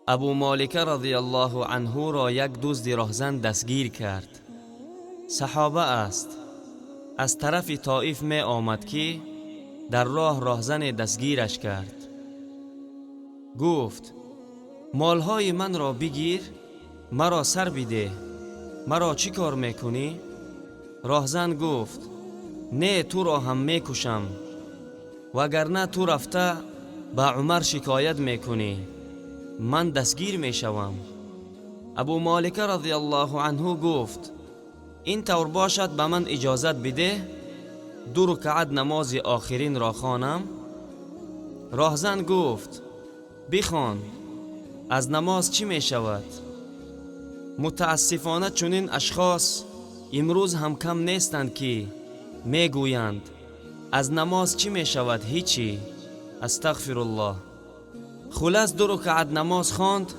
Абу Молика разияллоҳу анҳуро як дузди роҳзан дастгир кард. Саҳоба аст. Аз тарафи Тоиф меомад, ки дар роҳ роҳзане дастгираш кард. Гуфт: молҳои манро бигир, маро сар бидеҳ, маро чӣ кор мекунӣ? Роҳзан гуфт: не, туро ҳам мекушам, вагарна ту рафта ба Умар шикоят мекунӣ, ман дастгир мешавам. Абу Молика разияллоҳу анҳу гуфт: ин тавр бошад, ба ман иҷозат бидеҳ, 2 рукаат намози охиринро хонам. Роҳзан гуфт: бихон, аз намоз чӣ мешавад? Мутаассифона чунин ашхос имрӯз ҳам кам нестанд, ки мегӯянд: аз намоз чӣ мешавад? Ҳичи. Астағфируллоҳ. Хулас, 2 рукаат намоз хонд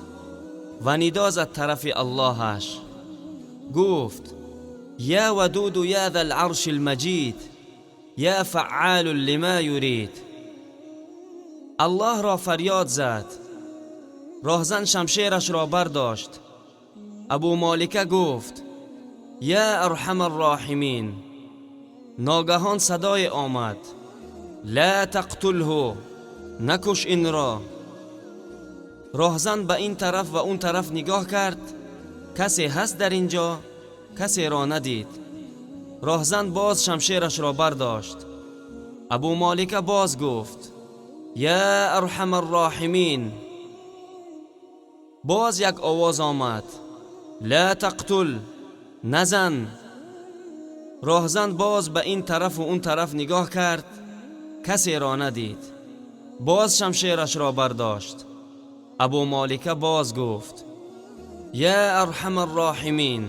ва нидо зад тарафи Аллоҳаш. Гуфт: я вадуду я зал аршил маҷид я фаъолу лима юрид. Аллоҳро фарёд зад. Роҳзан шамшерашро бардошт. Абу Молика гуфт: я арҳамар роҳимин. Ногаҳон садое омад: ла тақтулҳу, накуш инро. Роҳзан ба ин тараф ва он тараф нигоҳ кард, касе ҳаст дар ин ҷо? Касеро надид. Роҳзан боз шамшерашро бардошт. Абу Молика боз гуфт: я арҳамар роҳимин. Боз як овоз омад: ла тақтул, назан. Роҳзан боз ба ин тарафу он тараф нигоҳ кард, касеро надид. Боз шамшерашро бардошт. Абу Молика боз гуфт: я арҳамар роҳимин.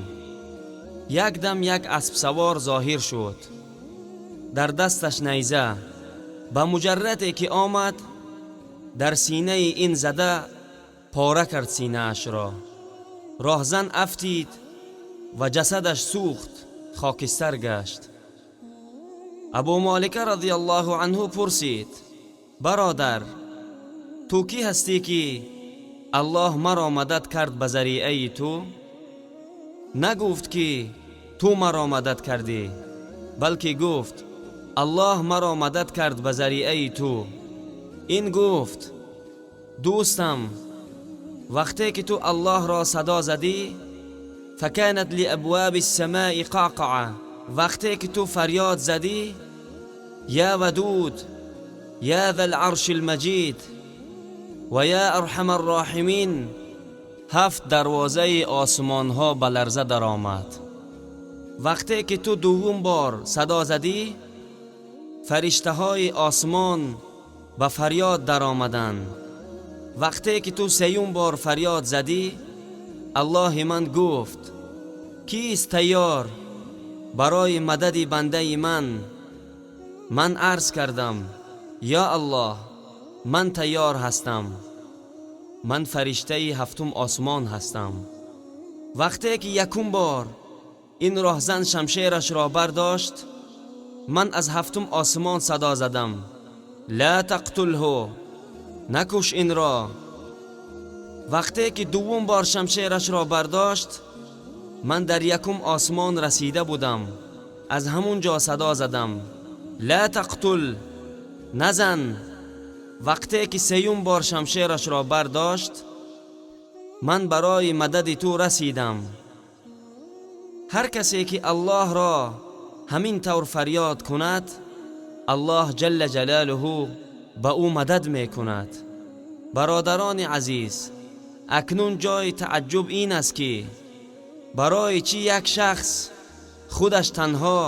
Як дам як аспсавор зоҳир шуд, дар дасташ найза. Ба муҷарраде ки омад, дар синаи ин зада пора кард синаашро. Роҳзан афтид ва ҷасадаш сӯхт, хокистар гашт. Абу Молика разияллоҳу анҳу пурсид: бародар, ту кӣ ҳастӣ, ки Аллоҳ маро мадад кард ба зариаи ту? Нагуфт, ки ту маро мадад кардӣ, балки гуфт: Аллоҳ маро мадад кард ба зариаи ту. Ин гуфт: дӯстам, вақте ки ту Аллоҳро садо задӣ, факанат лиабваби ссамаи қаъқаа, вақте ки ту фарёд задӣ: я вадуд я зал арши лмаҷид ва я арҳамар роҳимин, 7 дарвозаи осмонҳо ба ларза даромад. Вақте ки ту дуввум бор садо задӣ, фариштаҳои осмон ба фарёд даромаданд. Вақте ки ту сеюм бор фарёд задӣ, Аллоҳи ман гуфт: кист тайёр барои мадади бандаи ман? Ман арз кардам: ё Аллоҳ, ман тайёр ҳастам, ман фариштаи ҳафтум осмон ҳастам. Вақте ки якум бор ин роҳзан шамшерашро бардошт, ман аз ҳафтум осмон садо задам: ла тақтулҳу, накуш инро. Вақте ки дуввум бор шамшерашро бардошт, ман дар якум осмон расида будам, аз ҳамун ҷо садо задам: ла тақтул, назан. Вақте ки сеюм бор шамшерашро бардошт, ман барои мадади ту расидам. Ҳар касе ки Аллоҳро ҳамин тавр фарёд кунад, Аллоҳ ҷалла ҷалолуҳу ба ӯ мадад мекунад. Бародарони азиз, акнун ҷои тааҷҷуб ин аст, ки барои чӣ як шахс худаш танҳо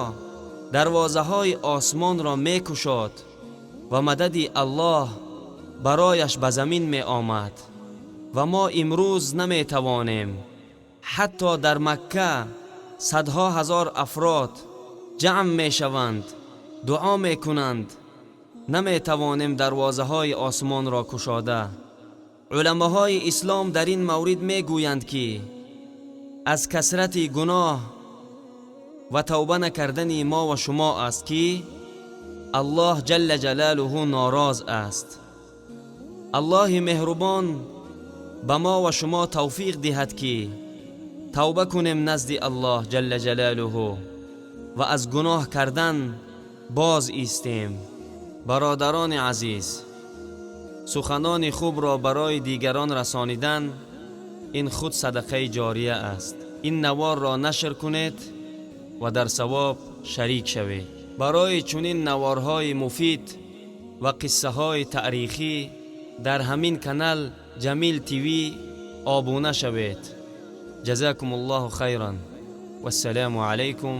дарвозаҳои осмонро мекушод ва мадади Аллоҳ барояш ба замин меомад ва мо имрӯз наметавонем. Ҳатто дар Макка садҳо ҳазор афрод ҷамъ мешаванд, дуо мекунанд, наметавонем дарвозаҳои осмонро кушода. Уламоҳои ислом дар ин маврид мегӯянд, ки аз касрати гуноҳ ва тавба накардани мо ва шумо аст, ки Аллоҳ ҷалла ҷалолуҳу нороз аст. Аллоҳи меҳрубон Ба мо ва шумо тавфиқ диҳад, ки тавба кунем назди Аллоҳ ҷалла ҷалолаҳу ва аз гуноҳ кардан боз истем. Бародарони азиз, суханони хубро барои дигарон расонидан ин худ садақаи ҷория аст. Ин наворро нашр кунед ва дар савоб шарик шавед. Барои чунин наворҳои муфид ва қиссаҳои таърихӣ дар ҳамин канал Ҷамил ТВ обуна шавед. Ҷазакум Аллоҳу хайран, вассалому алайкум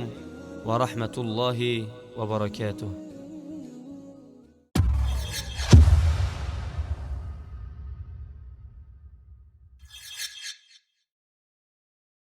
ва раҳматуллоҳи ва баракотуҳ.